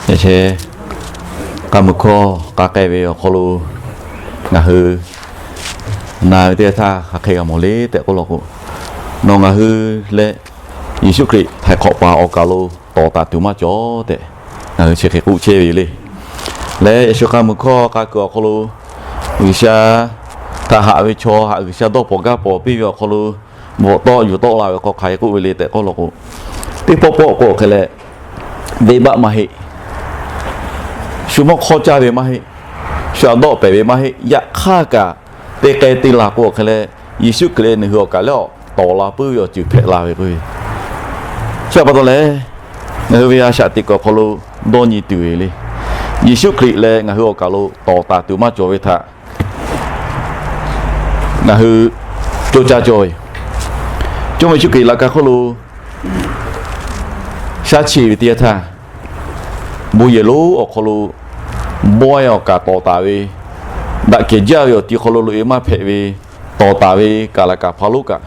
Yaꞈ sheh k'aˇ mui hkawˇ k'a k'ai ve awˬ hk'aw lo ngaˬ hui na ve teˇ g'aˇ htaˇ hk'aˬ hk'e g'a mawˬ le tehꞈ k'oˆ law k'o, nawˬ ngaˬ hui leh Yeˍsuˆ Hkriꞈ htaiˍ hk'awꞈ paˍ awˬ kaˬ lo tawˍ taˍ tuˬ maˇ cawˬ tehꞈ ngaˬ hui chi hk'e k'oˆ chehˇ ve yoˬ le. Leh yaꞈ sheh k'aˇ mui hkawˇ k'a kuiˬ awˬ hk'aw lo G'uiˬ sha htaꞈ haꞈ ve chaw haꞈ G'uiˬ sha dawˇ pawnˍ gaˇ pawnˍ piˇ ve awˬ hk'aw lo bvuhꞈ tawˆ yuˬ tawˆ la ve hk'aw hk'aˬ hk'e k'oˆ ve le tehꞈ k'oˆ law k'o, teˇ pawˆ pawˆ k'o hk'e leh, venˇbaˆ maˇ heˆ, shu mawˇ hk'awˇ caˇ ve maˇ heˆ, shu aꞈ dawˆ pehˍ ve maˇ heˆ, yaꞈ hk'aˇ kaꞈ te k'ai te laˬ k'o hk'e leh, Yeˍsuˆ Hkriꞈ leh nawˬ hui awˬ kaˬ lehˬ tawˍ la puiˉ ve awˬ ceuˬ hpehꞈ la ve k'o, chi pa taw leh ngaˬ hui ve a shaꞈ teꞈ kuiˬ awˬ hk'aw lo dawˇ nyi tuˬ ve le. Yeˍsuˆ Hkriꞈ leh ngaˬ hui awˬ kaˬ lo tawˍ taˍ tuˬ maˇ cawˬ ve htaꞈ ngaˬ hui co caˇ cawˇ ve yoˬ. Jawˇmawˇ Yeˍsuˆ Hkriꞈ laꞈ ka hk'oˆ lo shaˉ cheˆ ve teˇ yanˇ htaˇ, bon yehˬ lonˉ awˬ hk'aw lo bawehˇ awˬ kaˬ tawˍ taˍ ve, daꞈ kehˬ jaˇ ve awˬ ti hk'aw lo loꞈ-e maˇ hpehꞈ ve, tawˍ taˍ ve kaˬ laꞈ kaˍ hpaˇ lonˉ kaꞈ,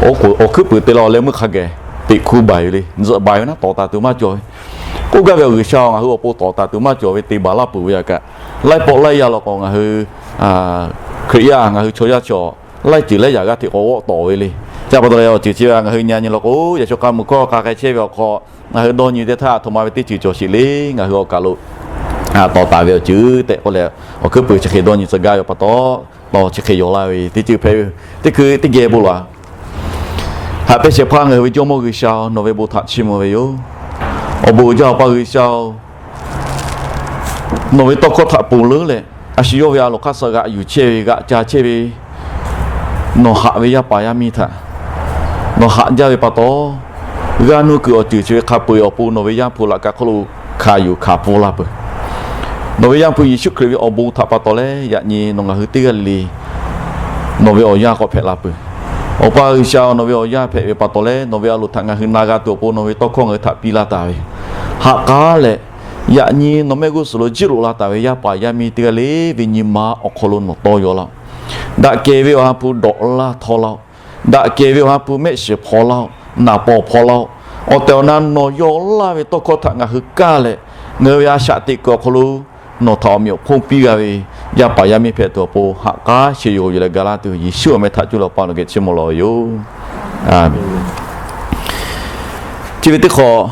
awˬ hkuiˉ puiˍ te la leh meuˇ hk'a geh teꞈ hkuˇ baiˬ ve le. Zuhꞈ baiˬ ve naˉ tawˍ taˍ tuˬ maˇ cawˬ ve. K'oˆ gaˇ ve awˬ G'uiˬ sha-oˬ, ngaˬ hui awˬ pon tawˍ taˍ tuˬ maˇ cawˬ ve te baˬ laˇ peuˬ ve yaꞈ kaꞈ, laiˉ pawˆ laiˉ yaˇ law k'o ngaˬ hui Hkriꞈ yaˇ ngaˬ hui chaw yaˇ chaw laiˉ ceuˬ laiˉ yaꞈ g'aˇ hteꞈ k'awꞈ g'awˆ tawˍ ve le. Chi pa taw leh awˬ ceuˬ chi ve ngaˬ hui nyi nyi law k'o, yaꞈ sheh k'aˇ mui hkawˇ k'a k'ai chehˇ ve awˬ hk'aw ngaˬ hui dawˇ nyi teˇ htaˇ, a htoꞈ ma ve teˇ ceuˬ cawˬ sheˍ le, ngaˬ hui awˬ kaˬ lo tawˍ taˍ ve awˬ ceuˬ tehꞈ k'oˆ leh, awˬ hkuiˉ puiˍ chi hk'e dawˇ nyi tcuh gaˇ ve pa taw, tawˍ chi hk'e yaw laˇ ve teˇ ceuˬ hpehꞈ ve. Teˇ hkui teˇ geh bon lawˬ-a. Haꞈ pehnˇ shehˍ hpaˇ ngaˬ hui ve Jawˇmawˇ G'uiˬ sha-oˬ, nawˬ ve bon htaꞈ chiˇ mvuh ve yoˬ. Awˬ bon uiˍ jaˇ Awˬ pa G'uiˬ sha-oˬ, nawˬ ve tawˇ hkawˇ htaꞈ ponˬ leuˉ leh, a shu yawˇ ve a loˍ hk'aˇ suh g'aꞈ yuˬ chehˇ ve, g'aꞈ ca chehˇ ve, nawˬ haꞈ ve yaˇ paˍ yaˇ miˇ htaꞈ nawˬ haꞈ jaˇ ve pa taw, g'aˇ nuˇ kuiˬ awˬ ceuˬ chi ve hk'a peu-eˬ awˬ pon nawˬ ve Yaˇ hpu laꞈ ka hk'oˆ lo hkanˍ yuˬ hkanˍ pfuhˇ laˇ peuˬ. Nawˬ ve Yaˇ hpu Yeˍsuˆ Hkriꞈ ve awˬ bon htaꞈ pa taw leh, yaꞈ nyi nawˬ ngaˬ hui teˇ g'aˇ le le nawˬ ve awˬ yanˇ k'awꞈ hpehꞈ la peuˬ. Awˬ pa G'uiˬ sha, nawˬ ve awˬ yanˇ hpehꞈ ve pa taw leh, nawˬ ve a loˍ htaꞈ ngaˬ hui na g'a tuˬ awˬ pon nawˬ ve tawˇ hkawˇ ngaˬ hui htaꞈ piˇ laˇ taˍ ve, haꞈ k'aˉ leh, yaꞈ nyi nawˬ mehˆ g'uˇ suhˍ lo jiˇ loꞈ la taˍ ve yaˇ paˍ yaˇ miˇ teˇ g'aˇ le ve nyi ma awˬ hk'aw lo nawˬ tawˇ yaw laˇ-oˆ. Daꞈ kehˬ ve Awˬ ha hpu dawꞈ laˇ htawˇ laˇ-oˆ. Daꞈ kehˬ ve Awˬ ha hpu mehˆ shiˍ hpaw laˇ-oˆ. Naˍ paw hpaw laˇ-oˆ. Awˬ tehˬ awˬ na nawˬ yaw laˇ ve tawˇ hkawˇ htaꞈ ngaˬ hui kaˇ leh, ngaˬ hui ve a shaꞈ teꞈ kuiˬ awˬ hk'aw lo nawˬ htaꞈ awˬ meꞈ awˬ hponˇ piˇ g'a ve yaˇ paˍ yaˇ miˇ hpehꞈ tuˬ awˬ pon haꞈ k'aˉ sheˍ yoˬ leh ga laˇ tuˬ, Yeˍsuˆ awˬ meh htaꞈ cuˇ leh Awˬ pa nawˬ geh chiˇ mvuh lawˬ ve yoˬ. A menˬ. Chi ve teˇ hk'awꞈ,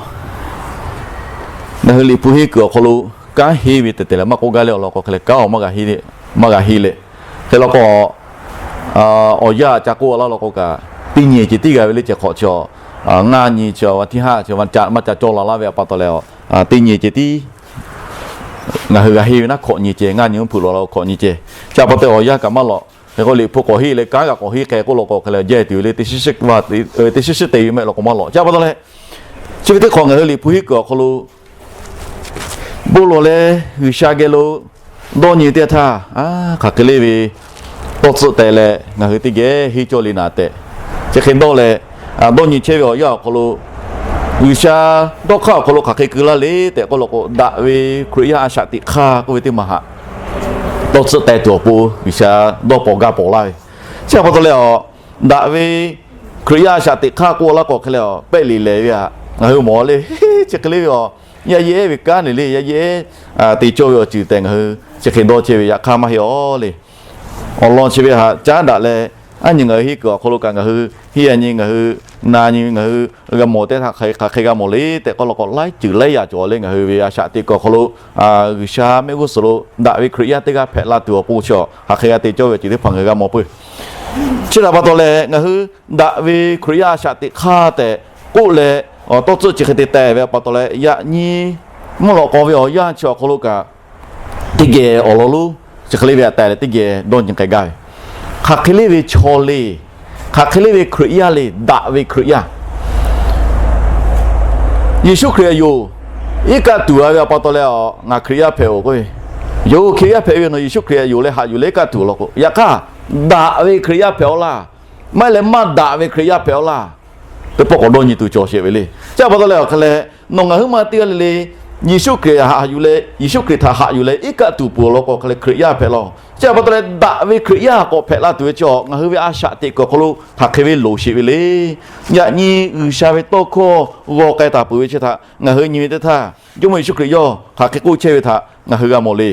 ngaˬ hui Liꞈ hpu henˇ kuiˬ awˬ hk'aw lo kanˉ henˇ ve tehꞈ tehꞈ leh maˇ k'oˆ gaˇ leh awˬ lawn k'o hk'e leh kanˉ awˬ maˇ g'a henˇ leh, hk'e law k'o, awˬ yanˇ ca k'oˆ laˇ law k'o kaꞈ, teˇ nyi ceh tiˉ g'a ve le. Ceh hk'awꞈ chi, ngaˇ nyi chi, a tiˉ haˆ chi maˇ ca cawˇ la laˇ ve pa taw leh, teˇ nyi ceh tiˉ ngaˬ hui g'a henˇ ve naˉ hkawꞈ nyi ceh, ngaˇ nyi mvuhˇ hpeuꞈ lawˬ la hkawꞈ nyi ceh. Chi pa taw awˬ yanˇ kaꞈ maˇ lawꞈ. Hk'e k'o Liꞈ hpu k'awꞈ henˇ leh kanˉ kaꞈ k'awꞈ henˇ hk'e k'oˆ law k'o hk'e leh, jehˇ tuˬ ve le, teˇ shiˉ shiˉ te ve mehˆ law k'o maˇ lawꞈ. Chi pa taw leh, chi ve teˇ hk'awꞈ ngaˬ hui Liꞈ hpu henˇ kuiˬ awˬ hk'aw lo bon lawˬ leh G'uiˬ sha geh lo dawˇ nyi teˇ yanˇ htaˇ, hk'aˬ hk'e le ve tawˇ tcuhˆ teh leh ngaˬ hui teˇ geh henˇ cawˇ le naˍ tehꞈ, chi hk'e dawˇ leh, dawˇ nyi chehˇ ve awˬ yanˇ awˬ hk'aw lo, G'uiˬ sha dawˇ hk'aˇ awˬ hk'aw lo hk'aˬ hk'e keu laˇ le tehꞈ k'oˆ law k'o, daꞈ ve Hkriꞈ yaˇ a shaꞈ teꞈ hk'aˇ k'oˆ ve teˇ maˬ haꞈ tawˇ tcuhˆ teh tuˬ awˬ pon G'uiˬ sha dawˇ pawnˍ gaˇ pawnˍ laˇ ve. Chi pa taw leh, daꞈ ve Hkriꞈ yaˇ a shaꞈ teꞈ hk'aˇ k'oˆ laˇ k'o hk'e leh, pehˆ liꞈ lehˬ ve htaꞈ ngaˬ hui mawˬ le. Chi hk'e le ve, yaˇ yeˇ ehˉ ve kanˉ le le, yaˇ yeˇ ehˉ te cawˇ ve awˬ ceuˬ tehꞈ ngaˬ hui chi hk'e dawˇ chehˇ ve yaꞈ hk'aˇ maˇ heˆ aw le. Awˬ lawn chi ve htaꞈ caˉ daꞈ leh, aˉ nyi ngaˬ hui henˇ kuiˬ awˬ hk'aw lo kaꞈ ngaˬ hui henˇ a nyi ngaˬ hui na nyi ngaˬ hui g'a mawˬ teˇ htaꞈ hk'aˬ hk'e g'a mawˬ le tehꞈ k'oˆ law k'o, laiˉ ceuˬ laiˉ yaꞈ cawˬ leh ngaˬ hui ve a shaꞈ teꞈ kuiˬ awˬ hk'aw lo G'uiˬ sha mehˆ g'uˇ suhˍ lo daꞈ ve Hkriꞈ yaˇ teˇ g'aˇ hpehꞈ la tuˬ awˬ pon chi hk'aˬ hk'e g'a te cawˇ ve awˬ ceuˬ teˇ hpaˍ ngaˬ hui g'a mawˬ peuˬ. Chi htaꞈ pa taw leh ngaˬ hui daꞈ ve Hkriꞈ yaˇ a shaꞈ teꞈ hk'aˇ tehꞈ k'oˆ leh, tawˇ tcuhˆ chi hk'e te teh ve pa taw leh, yaꞈ nyi mvuhˇ lawꞈ k'aw ve awˬ yanˇ chi awˬ hk'aw lo kaꞈ teˇ geh awˬ lawn lonˉ chi hk'e le ve htaꞈ teh leh teˇ geh dawˇ nyi k'ai gaˇ ve, hk'aˬ hk'e le ve chaw le, hk'aˬ hk'e le ve Hkriꞈ yaˇ le, daꞈ ve Hkriꞈ yaˇ. Yeˍsuˆ Hkriꞈ aꞈ yonˍ iˉ kaˆ tuˬ a ve pa taw leh, ngaˬ Hkriꞈ yaˇ hpehꞈ-oˬ k'oˆ ve, yonˍ Hkriꞈ yaˇ hpehꞈ ve nawˬ Yeˍsuˆ Hkriꞈ aꞈ yonˍ leh haꞈ yuˬ leh iˉ kaˆ tuˬ law k'o, yaꞈ hk'aˇ daꞈ ve Hkriꞈ yaˇ hpehꞈ-aw laˇ, maˇ heˆ leh maˇ daꞈ ve Hkriꞈ yaˇ hpehꞈ-aw laˇ, teˇ pawˆ k'awꞈ dawˇ nyi tuˬ cawˬ sheˍ ve le. Chi pa taw leh awˬ hk'e leh, nawˬ ngaˬ huiˉ ma teˇ g'aˇ le le Yeˍsuˆ Hkriꞈ htaꞈ haꞈ yuˬ leh, Yeˍsuˆ Hkriꞈ htaꞈ haꞈ yuˬ leh iˉ kaˆ tuˬ peuˬ awˬ lawn k'o, hk'aˬ leh Hkriꞈ yaˇ hpehꞈ laˇ-oˬ. Chi pa taw leh daꞈ ve Hkriꞈ yaˇ k'awꞈ hpehꞈ la tuˬ ve chi, ngaˬ hui ve a shaꞈ teꞈ kuiˬ awˬ hk'aw lo hk'aˬ hk'e ve loˍ sheˍ ve le. Yaꞈ nyi G'uiˬsha ve tawˇ hkawˇ g'aw k'ai taˍ peuˬ ve chi htaꞈ ngaˬ hui nyi ve teˇ htaˇ, Jawˇmawˇ Yeˍsuˆ Hkriꞈ yawˇ hk'aˬ hk'e k'oˆ chehˇ ve htaꞈ ngaˬ hui g'a mawˬ le.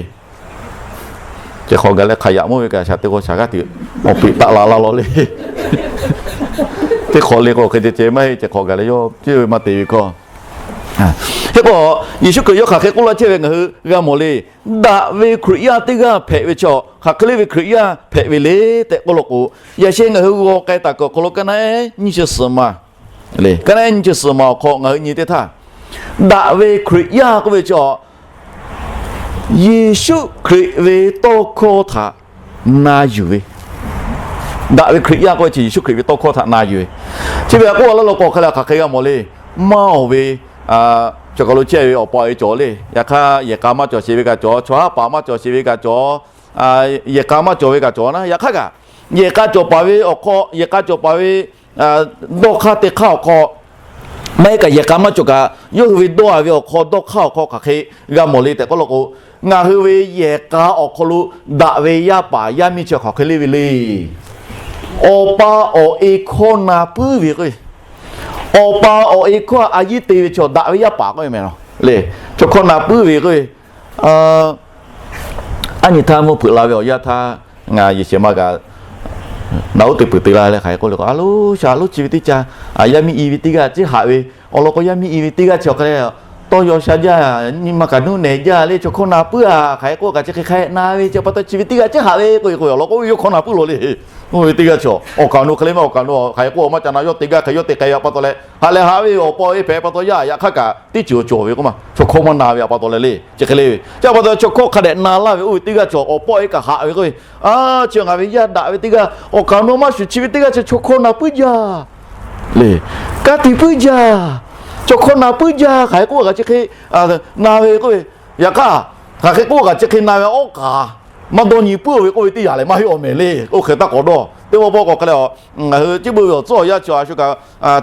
Chi hk'awꞈ gaˬ leh hk'a yaꞈ mawˇ ve kaꞈ shaˍ teˇ k'o shaˍ g'aˇ tuˬ awˬ peꞈ taˆ la laˇ law le. Teˇ hk'awꞈ le k'o hk'e te ceh maˇ heˆ, chi hk'awꞈ gaˬ leh yawˇ piˇ ve maˇ te ve kawˇ. Hk'e k'o, Yeˍsuˆ Hkriꞈ yawˇ hk'aˬ hk'e k'oˆ laˇ chehˇ ve ngaˬ hui g'a mawˬ le. Daꞈ ve Hkriꞈ yaˇ teˇ g'aˇ hpehꞈ ve chi, hk'aˬ hk'e le ve Hkriꞈ yaˇ hpehꞈ ve le tehꞈ k'oˆ law k'o, yaꞈ sheh ngaˬ hui g'aw k'ai taˍ kuiˬ awˬ hk'aw lo kaˇ naˆ nyiˇ chi suhˍ ma le, kaˇ naˆ nyiˇ chi suhˍ ma awˬ hk'aw ngaˬ hui nyi teˇ htaˇ, daꞈ ve Hkriꞈ yaˇ k'oˆ ve chi Yeˍsuˆ Hkriꞈ ve tawˇ hkawˇ htaꞈ na yuˬ ve. Daꞈ ve Hkriꞈ yaˇ k'oˆ ve chi Yeˍsuˆ Hkriꞈ ve tawˇ hkawˇ htaꞈ na yuˬ ve. Chi ve htaꞈ k'oˆ laˇ law k'o, hk'aˬ hk'e g'a mawˬ le. Maˇ awˬ ve, chaw hk'aw lo chehˇ ve awˬ pa awˬ e cawˬ le. Yaꞈ hk'aˇ, yehˬ k'a maˇ cawˬ sheˍ ve kaꞈ cawˬ, chaw haˉ paˍ maˇ cawˬ sheˍ ve kaꞈ cawˬ, yehˬ k'a maˇ cawˬ ve kaꞈ cawˬ naˉ, yaꞈ hk'aˇ kaꞈ, yehˬ k'a cawˬ paˍ ve awˬ hk'aw, yehˬ k'a cawˬ paˍ ve dawˇ hk'aˇ te hk'aˇ awˬ hk'aw, maˇ heˆ kaꞈ yehˬ k'a maˇ cawˬ kaꞈ yawˇ hui ve dawˇ a ve awˬ hk'aw, dawˇ hk'aˇ awˬ hk'aw hk'aˬ hk'e g'a mawˬ le tehꞈ k'oˆ law k'o, ngaˬ hui ve yehˬ k'a awˬ hk'aw lo daꞈ ve yaˇ paˍ yaˇ miˇ chi hk'aˬ hk'e le ve le. Awˬ pa awˬ e hkawˇ na puiˉ ve k'o, awˬ pa awˬ e hkawˇ a yiˉ te ve chaw daꞈ ve yaˇ paˍ k'oˆ ve mehˍ law le. Chaw hkawˇ na puiˉ ve k'o, aˉ nyi htaˇ mvuhˇ hpeuꞈ la ve awˬ yanˇ htaˇ, ngaˬ yehˬ shehˍ ma kaꞈ naꞈ uˉ te peuˬ te la leh hk'aˬ hk'e k'oˆ le k'o, a loˉ sha a loˉ chi ve teˇ ca, yaˇ miˇ i ve teˇ g'aˇ ciˉ haꞈ ve, awˬ lawn k'o yaˇ miˇ i ve teˇ g'aˇ chi awˬ hk'e le, tawˇ yaw sha jaˇ, nyi ma kaꞈ nuˇ nehˬ jaˇ le, chaw hkawˇ na puiˉ a hk'aˬ hk'e k'oˆ kaꞈ chi hk'e hk'a na ve chi pa taw chi ve teˇ g'aˇ ciˉ haꞈ ve k'oˆ ve k'o, awˬ lawn k'o yawˇ hkawˇ na puiˉ law le. Oˇ ve teˇ g'aˇ chi awˬ kaˍ awˬ nu hk'e le maˇ awˬ kaˍ awˬ nu hk'aˬ hk'e k'oˆ maˇ ca na, yawˇ te gaˇ hk'e yawˇ te k'ai ve pa taw leh, haꞈ leh haꞈ ve awˬ pa awˬ e hpehꞈ pa taw yaˇ yaꞈ hk'aˇ kaꞈ teˇ ceuˬ awˬ cawˬ ve k'oˆ ma, chaw hkawˇ maˇ na ve a pa taw leh le, chi hk'e le ve. Chi pa taw chaw hkawˇ hk'a dehꞈ na laˇ ve oˇ ve teˇ g'aˇ chi awˬ pa awˬ e kaꞈ haꞈ ve k'oˆ ve, a, chi ngaˬ ve yaˇ daꞈ ve teˇ g'aˇ awˬ kaˍ awˬ nu maˇ shuˍ chi ve teˇ g'aˇ chi chaw hkawˇ na puiˉ jaˇ le. Ka tiꞈ puiˉ jaˇ, chaw hkawˇ na puiˉ jaˇ hk'aˬ hk'e k'oˆ kaꞈ chi hk'e na ve k'oˆ ve. Yaꞈ hk'aˇ, hk'aˬ hk'e k'oˆ kaꞈ chi hk'e na ve awˉ k'aˍ maˇ dawˇ nyi puiˉ ve k'oˆ ve teˇ yanˇ lehˬ maˇ heˆ awˬ mehˍ le. Oˇ hk'e taˇ k'awꞈ dawˇ. Teˇ pawˆ pawˆ k'awꞈ hk'e leh, ngaˬ hui chi beuꞈ ve awˬ tcuhˉ awˬ yanˇ chi a shu kaꞈ,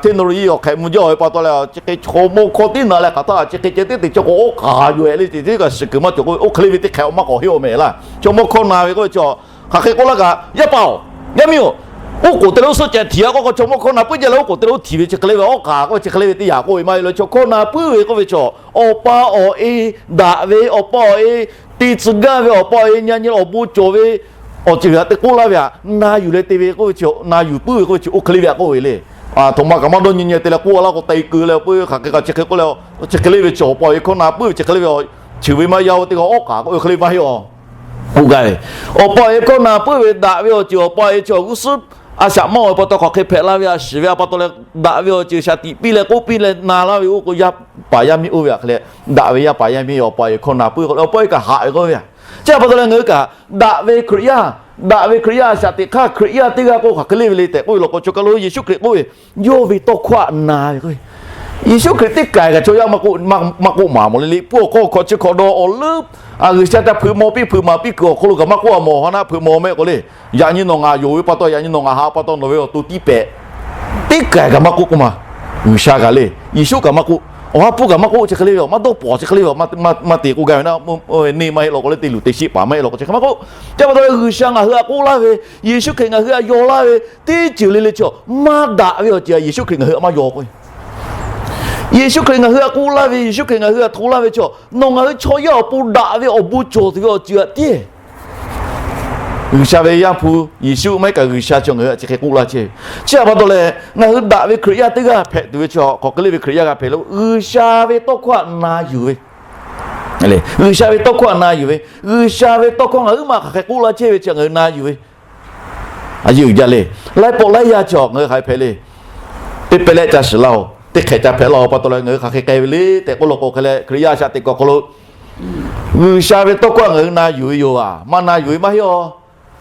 technology awˬ hk'ehꞈ mvuh jaˇ ve pa taw leh, chi hk'e chaw mawˇ hkawˇ tiˉ na leh hk'aˬ htaˇ chi hk'e ceh tiˉ te chaw k'o awˉ k'aˍ yoˬ-e le, teˇ kaꞈ shiˍ kuiˬ maˇ cawˬ k'oˆ ve, oˇ hk'e le ve teˇ hk'ehꞈ awˬ maˇ k'awꞈ heˆ awˬ mehˍ laˇ. Chaw mawˇ hkawˇ na ve k'oˆ ve chi, hk'aˬ hk'e k'oˆ laˇ kaꞈ, yaˇ paˍ-oˬ, yaˇ miˇ-oˬ, oˇ k'oˍ te leh oˇ suhˉ ceh htiꞈ-a k'oˆ k'o, chaw mawˇ hkawˇ na puiˉ jaˇ leh oˇ k'oˍ te leh oˇ htiꞈ ve chi hk'e le ve awˉ k'aˍ k'oˆ ve chi hk'e le ve teˇ yanˇ k'oˆ ve maˇ heˆ le. Chaw hkawˇ na puiˉ ve k'oˆ ve chi, awˬ pa awˬ e daꞈ ve, awˬ pa awˬ e te tcuh gaˇ ve, awˬ pa awˬ e nyi nyi awˬ bon cawˬ ve, awˬ ceuˬ htaꞈ te k'oˆ laˇ ve htaꞈ na yuˬ leh te ve k'oˆ ve chi, na yuˬ puiˉ ve k'oˆ ve chi oˇ hk'e le ve htaꞈ k'oˆ ve le. Aˬ htoꞈ ma kaꞈ maˇ dawˇ nyi nyi te leh k'oˆ laˇ k'o, te keu leh puiˉ hk'aˬ hk'e kaꞈ chi hk'e k'oˆ leh, chi hk'e le ve chi awˬ pa awˬ e hkawˇ na puiˉ ve chi hk'e le ve, cheuˬ ve maˇ yaˇ-oˬ teˇ g'aˇ awˉ k'aˍ k'oˆ ve hk'e le maˇ heˆ-aˬ. K'oˆ gaˇ ve, awˬ pa awˬ e hkawˇ na puiˉ ve daꞈ ve awˬ ceuˬ awˬ pa awˬ e chi awˬ g'uˇ suhˉ a shaꞈ maˇ-oˬ ve pa taw hk'aˬ hk'e hpehꞈ la ve a shiˍ ve a pa taw leh, daꞈ ve awˬ ceuˬ shaˍ tiꞈ piˇ leh k'oˆ piˇ leh na laˇ ve oˇ k'o, yaˇ paˍ yaˇ miˇ oˇ ve htaꞈ hk'e leh, daꞈ ve yaˇ paˍ yaˇ miˇ awˬ pa awˬ e hkawˇ na puiˉ k'o, awˬ pa awˬ e kaꞈ haꞈ ve k'oˆ ve. Chi a pa taw leh ngaˬ hui kaꞈ daꞈ ve Hkriꞈ yaˇ, daꞈ ve Hkriꞈ yaˇ a shaꞈ teꞈ hk'aˇ Hkriꞈ yaˇ teˇ g'aˇ k'o hk'aˬ hk'e le ve le tehꞈ k'oˆ ve law k'o, chaw kaˬ lo Yeˍsuˆ Hkriꞈ k'oˆ ve, yawˇ ve tawˇ hkawˇ htaꞈ na ve k'o, Yeˍsuˆ Hkriꞈ teˇ kaˬ kaꞈ chaw yaˇ maˇ k'oˆ maˇ k'oˆ maˍ mawˬ le le. Pawˇ awˬ hk'aw hk'awꞈ chi hk'awꞈ dawˇ awˬ leuˉ, G'uiˬsha htaꞈ hpeuꞈ maw piˇ hpeuꞈ maˍ piˇ kuiˬ awˬ hk'aw lo kaꞈ maˇ k'oˆ a mawˬ, ha naˆ hpeuꞈ maw mehˆ k'o le. Yaꞈ nyi nawˬ ngaˬ yonˍ ve pa taw, yaꞈ nyi nawˬ ngaˬ haꞈ pa taw nawˬ ve awˬ to tiˇ pehˍ, teˇ kaˬ kaꞈ maˇ k'oˆ k'oˆ ma. G'uiˬsha kaꞈ le, Yeˍsuˆ kaꞈ maˇ k'oˆ, awˬ ha hpu kaꞈ maˇ k'oˆ, chi hk'e le ve maˇ dawˇ pawnˍ chi hk'e le ve maˇ te k'oˆ gaˇ ve naˆ, neˇ maˇ heˆ law k'o le, te luˬ te shiˆ paˍ maˇ heˆ law k'o chi hk'e maˇ k'oˆ. Chi pa taw leh G'uiˬsha ngaˬ hui htaꞈ k'oˆ laˇ ve, Yeˍsuˆ Hkriꞈ ngaˬ hui htaꞈ yaw laˇ ve, teˇ ceuˬ le le chi maˇ daꞈ ve awˬ ceuˬ htaꞈ Yeˍsuˆ Hkriꞈ ngaˬ hui htaꞈ maˇ yaw k'o Yeˍsuˆ Hkriꞈ ngaˬ hui htaꞈ k'oˆ laˇ ve, Yeˍsuˆ Hkriꞈ ngaˬ hui htaꞈ hto laˇ ve chi, nawˬ ngaˬ hui chaw yaˇ awˬ pon daꞈ ve awˬ bon cawˬ tuˬ ve awˬ ceuˬ htaꞈ tiˉ G'uiˬsha ve Yaˇ hpu Yeˍsuˆ maˇ heˆ kaꞈ G'uiˬsha chi ngaˬ hui htaꞈ chi hk'e k'oˆ laˇ chehˇ ve. Chi htaꞈ pa taw leh, ngaˬ hui daꞈ ve Hkriꞈ yaˇ teˇ g'aˇ hpehꞈ tuˬ ve chi, hk'aˬ hk'e le ve Hkriꞈ yaˇ g'a hpehꞈ le, G'uiˬsha ve tawˇ hkawˇ htaꞈ na yuˬ ve, G'uiˬsha ve tawˇ hkawˇ htaꞈ na yuˬ ve, G'uiˬsha ve tawˇ hkawˇ ngaˬ huiˉ ma hk'aˬ hk'e k'oˆ laˇ chehˇ ve chi ngaˬ hui na yuˬ ve. A yeˇ uiˍ jaˇ le. Laiˉ pawˆ laiˉ yaˇ chi ngaˬ hui hk'aˬ hk'e hpehꞈ le. Teˇ pehˍ leh ca shiˍ laˇ-oˬ, teˇ hk'ehꞈ ca hpehꞈ laˇ-oˬ pa taw leh ngaˬ hui hk'aˬ hk'e k'ai ve le tehꞈ k'oˆ law k'o, hk'e leh Hkriꞈ yaˇ shaꞈ teꞈ kuiˬ awˬ hk'aw lo G'uiˬsha ve tawˇ hkawˇ ngaˬ hui na yuˬ ve yoˬ a, maˇ na yuˬ ve maˇ heˆ-aˬ.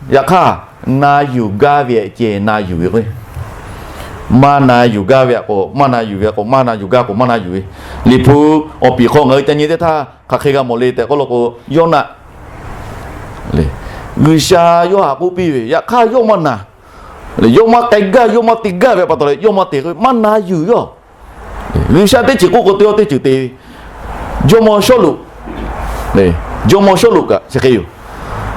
Yaꞈ hk'aˇ, na yuˬ gaˇ ve ceh na yuˬ ve k'o, maˇ na yuˬ gaˇ ve htaꞈ k'o maˇ na yuˬ ve k'o, maˇ na yuˬ gaˇ k'o maˇ na yuˬ ve. Liꞈ hpu awˬ piˍ hk'aw ngaˬ hui ca nyi teˇ htaˇ hk'aˬ hk'e g'a mawˬ le tehꞈ k'oˆ law k'o, Yoˇnaˆ G'uiˬsha yawˇ htaꞈ k'oˆ piˇ ve, yaꞈ hk'aˇ yawˇ maˇ na. Yawˇ maˇ k'ai gaˇ, yawˇ maˇ te gaˇ ve pa taw leh yawˇ maˇ te k'o, maˇ na yuˬ yawˇ. G'uiˬsha teˇ ceuˬ k'oˆ k'o teˇ g'aˇ teˇ ceuˬ te ve. Jawˇmawˇ Sawˉluꞈ, jawˇmawˇ Sawˉluꞈ kaꞈ chi hk'e yoˬ.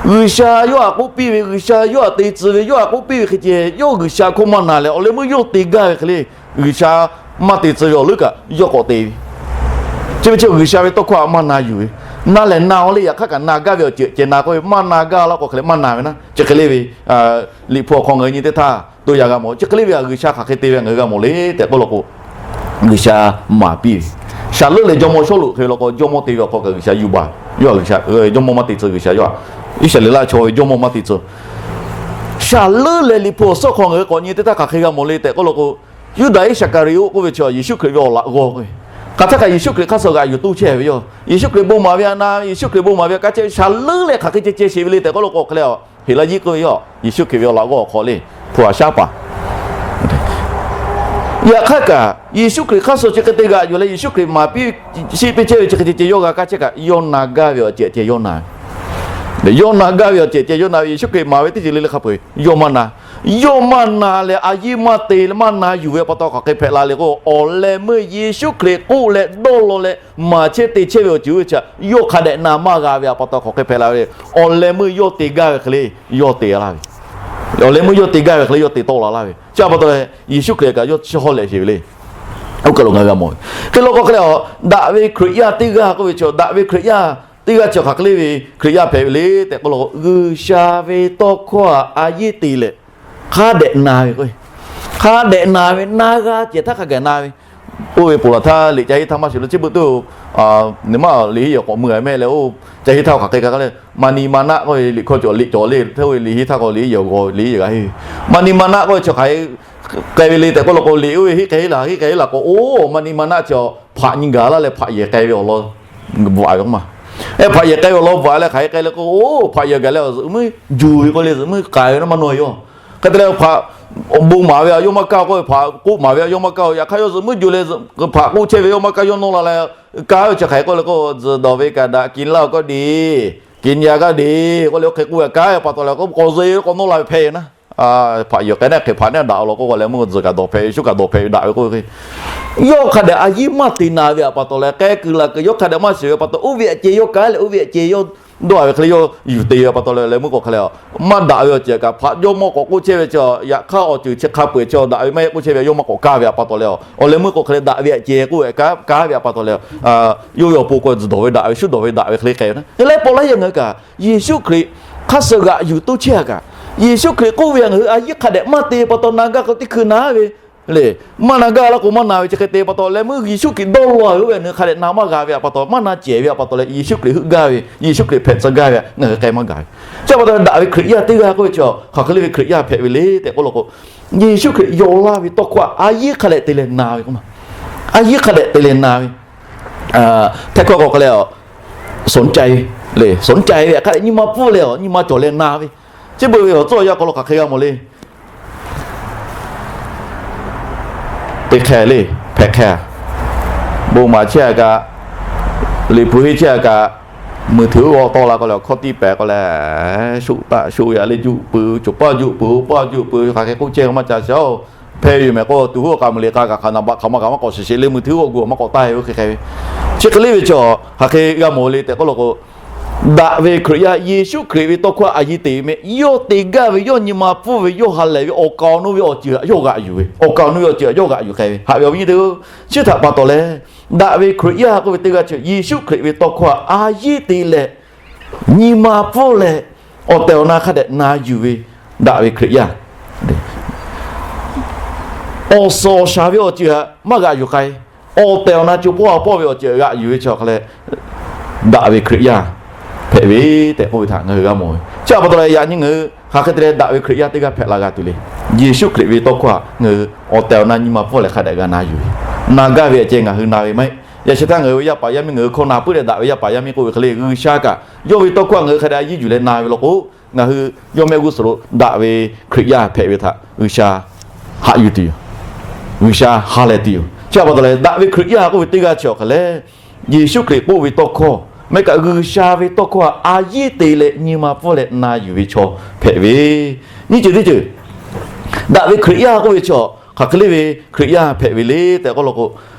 G'uiˬsha yawˇ htaꞈ k'oˆ piˇ ve, G'uiˬsha yawˇ htaꞈ te tcuh ve, yawˇ htaꞈ k'oˆ piˇ ve hk'e ceh, yawˇ G'uiˬsha hkawˇ maˇ na leh awˬ leh meuˇ yawˇ te gaˇ ve hk'e le. G'uiˬsha maˇ te tcuh ve awˬ leuˉ kaꞈ yawˇ k'awꞈ te ve. Chi ve chi G'uiˬsha ve tawˇ hkawˇ htaꞈ maˇ na yuˬ ve, na lehˬ na-o le, yaꞈ hk'aˇ kaꞈ na gaˇ ve awˬ ceuˬ ceh na k'oˆ ve, maˇ na gaˇ laˇ k'o hk'e leh maˇ na ve naˉ, chi hk'e le ve Liꞈ hpu awˬ hk'aw ngaˬ hui nyi teˇ htaˇ to yaꞈ g'a mawˬ. Chi hk'e le ve htaꞈ G'uiˬsha hk'aˬ hk'e te ve ngaˬ hui g'a mawˬ le tehꞈ k'oˆ law k'o, G'uiˬsha maˍ piˇ ve. Shaˍ leuˉ leh jawˇmawˇ Sawˉluꞈ hk'e ve law k'o, jawˇmawˇ te ve awˬ hk'aw kaꞈ G'uiˬsha yuˬ baˬ, yawˇ G'uiˬsha, jawˇmawˇ maˇ te tcuh G'uiˬsha yawˇ htaꞈ, Iˉsaˍreˍlaˆ chaw ve jawˇmawˇ maˇ te tcuh. Shaˍ leuˉ leh Liꞈ hpu awˬ suhˉ hk'aw ngaˬ hui k'awꞈ nyi teˇ htaˇ hk'aˬ hk'e g'a mawˬ le tehꞈ k'oˆ law k'o, Yuˇdaꞈ Iˉsaˍkaˍriˍote k'oˆ ve chi Yeˍsuˆ Hkriꞈ ve awˬ laꞈ g'awˇ k'o, hk'aˬ htaˇ kaꞈ Yeˍsuˆ Hkriꞈ hk'aˇ suh g'aꞈ yuˬ toˇ chehˇ ve yoˬ. Yeˍsuˆ Hkriꞈ bon maˍ ve htaꞈ na, Yeˍsuˆ Hkriꞈ bon maˍ ve htaꞈ kaˇ chehˇ ve, shaˍ leuˉ leh hk'aˬ hk'e ceh ceh sheˍ ve le tehꞈ k'oˆ law k'o hk'e le, Heˍlajiˆ k'oˆ ve yoˬ, Yeˍsuˆ Hkriꞈ ve awˬ laꞈ g'awˇ awˬ hk'aw le, hpu aꞈ shaˉ paˍ. Yaꞈ hk'aˇ kaꞈ Yeˍsuˆ Hkriꞈ hk'aˇ suh chi hk'e te g'aꞈ yuˬ leh Yeˍsuˆ Hkriꞈ maˍ piˇ shiˆ piˇ chehˇ ve chi hk'e ceh ceh yawˇ g'a kaˇ chehˇ kaꞈ, yawˇ na gaˇ ve awˬ ceuˬ ceh yawˇ na ve. Yawˇ na gaˇ ve awˬ ceuˬ ceh yawˇ na ve, Yeˍsuˆ Hkriꞈ maˍ ve teˇ ceuˬ le le hk'a peu-eˬ yawˇ maˇ na. Yawˇ maˇ na leh a yiˉ maˇ te leh maˇ na yuˬ ve pa taw hk'aˬ hk'e hpehꞈ la le k'o, awˬ leh meuˇ Yeˍsuˆ Hkriꞈ k'oˆ leh dawˇ law leh maˍ chehˇ te chehˇ ve awˬ ceuˬ oˇ ve chi yawˇ hk'a dehꞈ na maˇ g'a ve pa taw hk'aˬ hk'e hpehꞈ la ve le. Awˬ leh meuˇ yawˇ te gaˇ ve hk'e le yawˇ te laˇ ve, awˬ leh meuˇ yawˇ te gaˇ ve hk'e le yawˇ te tawˆ la laˇ ve chi pa taw leh Yeˍsuˆ Hkriꞈ kaꞈ yawˇ chi hawˉ lehꞈ sheˍ ve le. Oˇ kaˬ lo ngaˬ hui g'a mawˬ ve hk'e law k'o hk'e le, daꞈ ve Hkriꞈ yaˇ teˇ g'aˇ k'oˆ ve chi, daꞈ ve Hkriꞈ yaˇ teˇ g'aˇ chi hk'aˬ hk'e le ve Hkriꞈ yaˇ hpehꞈ ve le tehꞈ k'oˆ law k'o, G'uiˬsha ve tawˇ hkawˇ htaꞈ a yiˉ te leh hk'a dehꞈ na ve k'o, hk'a dehꞈ na ve, na g'a cehˬ htaˇ hk'a gaˬ na ve. Oˇ ve ponˬ laˬ htaˇ liꞈ ca henˇ htaˇ maˇ shiˍ lo chi beuꞈ tuˬ, neˬ maˇ liꞈ henˇ yawˬ k'awꞈ mui a mehˆ leh oˇ ca henˇ htaˇ hk'aˬ hk'e ka k'ai leh, maˇ ni maˇ naˆ k'oˆ ve liꞈ hkawˇ cawˬ liꞈ cawˬ le hteˇ ve liꞈ henˇ htaˇ k'o liꞈ yehˬ g'aw liꞈ yehˬ g'a henˇ ve, maˇ ni maˇ naˆ k'oˆ ve chi hk'aˬ hk'e k'ai ve le tehꞈ k'oˆ law k'o, liꞈ oˇ ve henˇ k'ai henˇ laˬ henˇ k'ai henˇ laˬ k'o, oˇ maˇ ni maˇ naˆ chi hpaꞈ nyi gaˬ laˇ leh hpaꞈ yehˬ k'ai ve awˬ lawn bvuhꞈ ve k'o ma. Hpaꞈ yehˬ k'ai ve awˬ lawn bvuhꞈ leh hk'aˬ hk'e k'ai leh k'o, oˇ hpaꞈ yehˬ gaˬ leh zuhꞈ muiˉ juˬ ve k'oˆ leh zuhꞈ muiˉ k'ai ve naˉ maˇ nawˇ yoˬ. Hk'e te leh hpaꞈ bon maˍ ve a yawˇ maˇ kaˇ k'oˆ ve, hpaꞈ k'oˆ maˍ ve a yawˇ maˇ kaˇ-oˬ. Yaꞈ hk'aˇ yawˇ zuhꞈ muiˉ juˬ leh hpaꞈ k'oˆ chehˇ ve yawˇ maˇ kaˇ, yawˇ nawˇ la leh kaˇ ve chi hk'aˬ hk'e k'oˆ le k'o, zuhꞈ dawˬ ve kaꞈ daꞈ, กินเหล้าก็ดี กินยาก็ดี k'oˆ leh oˇ hk'e k'oˆ ve kaˇ ve pa taw leh k'o, k'awꞈ zuhꞈ ve k'awꞈ nawˇ la ve hpehꞈ ve naˉ. Hpaꞈ yehˬ k'ai naˆ hk'e hpaꞈ naˆ daꞈ law k'o k'o leh meuˇ zuhꞈ kaꞈ dawˬ hpehꞈ ve, shu kaꞈ dawˬ hpehꞈ ve, daꞈ ve k'oˆ ve hk'e, yawˇ hk'a dehꞈ a yiˉ maˇ te na ve pa taw leh k'ai kuiˬ la kuiˬ yawˇ hk'a dehꞈ maˇ shiˍ ve pa taw, oˇ ve aꞈ ceh yawˇ kaˇ leh oˇ ve aꞈ ceh yawˇ dawˇ ve hk'e le yawˇ yuˬ te ve pa taw leh leh meuˇ k'o hk'e le, maˇ daꞈ ve awˬ ceuˬ kaꞈ hpaꞈ jawˇmawˇ k'awꞈ k'oˆ chehˇ ve chi, yaꞈ hk'aˇ awˬ ceuˬ chi hk'a peu-eˬ chi daꞈ ve maˇ heˆ k'oˆ chehˇ ve a yawˇ maˇ k'awꞈ kaˇ ve pa taw leh, awˬ leh meuˇ k'o hk'e le daꞈ ve aꞈ ceh k'oˆ ve kaˇ ve pa taw leh, yawˇ ve awˬ pon k'o zuhꞈ dawˬ ve daꞈ ve shu dawˬ ve daꞈ ve hk'e le k'ai ve naˉ. Hk'e leh paw laˇ yaˇ ngaˬ hui kaꞈ Yeˍsuˆ Hkriꞈ hk'aˇ suh g'aꞈ yuˬ toˇ chehˇ a kaꞈ, Yeˍsuˆ Hkriꞈ k'oˆ ve a ngaˬ hui a yiˉ hk'a dehꞈ maˇ te pa taw na gaˇ k'o teˇ hkui na ve le. Maˇ na gaˇ laˇ k'o maˇ na ve chi hk'e te pa taw leh meuˇ Yeˍsuˆ Hkriꞈ dawˇ law ve oˇ ve a ngaˬ hui hk'a dehꞈ na maˇ g'a ve pa taw, maˇ na cehˬ ve pa taw leh Yeˍsuˆ Hkriꞈ heuˆ gaˇ ve, Yeˍsuˆ Hkriꞈ hpehꞈ tcuh gaˇ ve a ngaˬ hui k'ai maˇ g'a ve. Chi pa taw daꞈ ve Hkriꞈ yaˇ teˇ g'aˇ k'oˆ ve chi hk'aˬ hk'e le ve Hkriꞈ yaˇ hpehꞈ ve le tehꞈ k'oˆ law k'o, Yeˍsuˆ Hkriꞈ yaw laˇ ve tawˇ hkawˇ a yiˉ hk'a dehꞈ te leh na ve k'o ma, a yiˉ hk'a dehꞈ te leh na ve. Hteˇ hkawˇ k'o hk'e le, สนใจ le, สนใจ ve hk'a dehꞈ nyi ma pfuhˇ leh a nyi ma cawˬ leh na ve. Chi beuꞈ ve awˬ tcuhˉ awˬ yanˇ hk'aw lo hk'aˬ hk'e g'a mawˬ le. Te hk'e le, hpehꞈ hk'e, bon maˍ chehˇ a kaꞈ, liꞈ hpu henˇ chehˇ a kaꞈ, มือถือ g'aw tawˆ la k'o leh awˬ hkawˇ tiˇ pehˍ k'o leh, shu taˆ shu yaꞈ le juˆ pui, coˬ paˇ juˆ pui, oˇ paˇ juˆ pui, hk'aˬ hk'e k'oˆ chehˇ maˇ ca shiˍ-oˬ. Hpehꞈ yuˬ mehˍ k'o, tuˬ huˉ awˬ k'a meuˬ le k'a kaꞈ hk'aˬ naˍ baꞈ hk'aˬ ma kaꞈ maˇ k'awꞈ shiˍ shiˍ le, มือถือ g'aw gu maˇ k'awꞈ taˇ ve oˇ hk'e hk'e ve. Chi hk'e le ve chi hk'aˬ hk'e g'a mawˬ le tehꞈ k'oˆ law k'o, daꞈ ve Hkriꞈ yaˇ Yeˍsuˆ Hkriꞈ ve tawˇ hkawˇ a yiˉ te ve mehˆ, yawˇ te gaˇ ve, yawˇ nyi ma pfuhˇ ve, yawˇ ha lehˬ ve awˬ kaˍ awˬ nu ve awˬ ceuˬ htaꞈ yawˇ g'aꞈ yuˬ ve, awˬ kaˍ awˬ nu ve awˬ ceuˬ htaꞈ yawˇ g'aꞈ yuˬ k'ai ve. Haꞈ ve awˬ viˉ nyi teˇ-oˬ, chi htaꞈ pa taw leh, daꞈ ve Hkriꞈ yaˇ k'oˆ ve teˇ g'aˇ chi Yeˍsuˆ Hkriꞈ ve tawˇ hkawˇ htaꞈ a yiˉ te leh, nyi ma pfuhˇ leh, awˬ tehˬ awˬ na hk'a dehꞈ na yuˬ ve daꞈ ve Hkriꞈ yaˇ, awˬ suhˍ awˬ shaˍ ve awˬ ceuˬ htaꞈ maˇ g'aꞈ yuˬ k'ai. Awˬ tehˬ awˬ na co pawˇ a pawˇ ve awˬ ceuˬ g'aꞈ yuˬ ve chi hk'a leh, daꞈ ve Hkriꞈ yaˇ hpehꞈ ve tehꞈ k'oˆ ve htaꞈ ngaˬ hui g'a mawˬ ve. Chi htaꞈ pa taw leh yaꞈ nyi ngaˬ hui hk'aˬ hk'e te leh daꞈ ve Hkriꞈ yaˇ teˇ g'aˇ hpehꞈ la g'a tuˬ le. Yeˍsuˆ Hkriꞈ ve tawˇ hkawˇ htaꞈ ngaˬ hui awˬ tehˬ awˬ na nyi ma pfuhˇ leh hk'a dehꞈ g'a na yuˬ ve, na gaˇ ve aꞈ ceh ngaˬ hui na ve maˇ heˆ. Yaꞈ sheh htaˇ ngaˬ hui ve yaˇ paˍ yaˇ miˇ ngaˬ hui hkawˇ na puiˉ leh daꞈ ve yaˇ paˍ yaˇ miˇ k'oˆ ve hk'e le, G'uiˬsha kaꞈ yawˇ ve tawˇ hkawˇ htaꞈ ngaˬ hui hk'a dehꞈ a yiˉ yuˬ leh na ve law k'o, ngaˬ hui yawˇ mehˆ g'uˇ suhˍ lo daꞈ ve Hkriꞈ yaˇ hpehꞈ ve htaꞈ G'uiˬsha haꞈ yuˬ tuˬ yoˬ. G'uiˬsha ha lehˬ tuˬ yoˬ. Chi htaꞈ pa taw leh daꞈ ve Hkriꞈ yaˇ k'oˆ ve teˇ g'aˇ chi awˬ hk'a lehˬ, Yeˍsuˆ Hkriꞈ k'oˆ ve tawˇ hkawˇ mehˆ kaꞈ G'uiˬsha ve tawˇ hkawˇ htaꞈ a yiˉ te leh nyi ma pfuhˇ leh na yuˬ ve chaw hpehꞈ ve. Nyiˇ ceuˬ teˇ ceuˬ, daꞈ ve Hkriꞈ yaˇ k'oˆ ve chi hk'aˬ hk'e le ve Hkriꞈ yaˇ hpehꞈ ve le tehꞈ k'oˆ law k'o,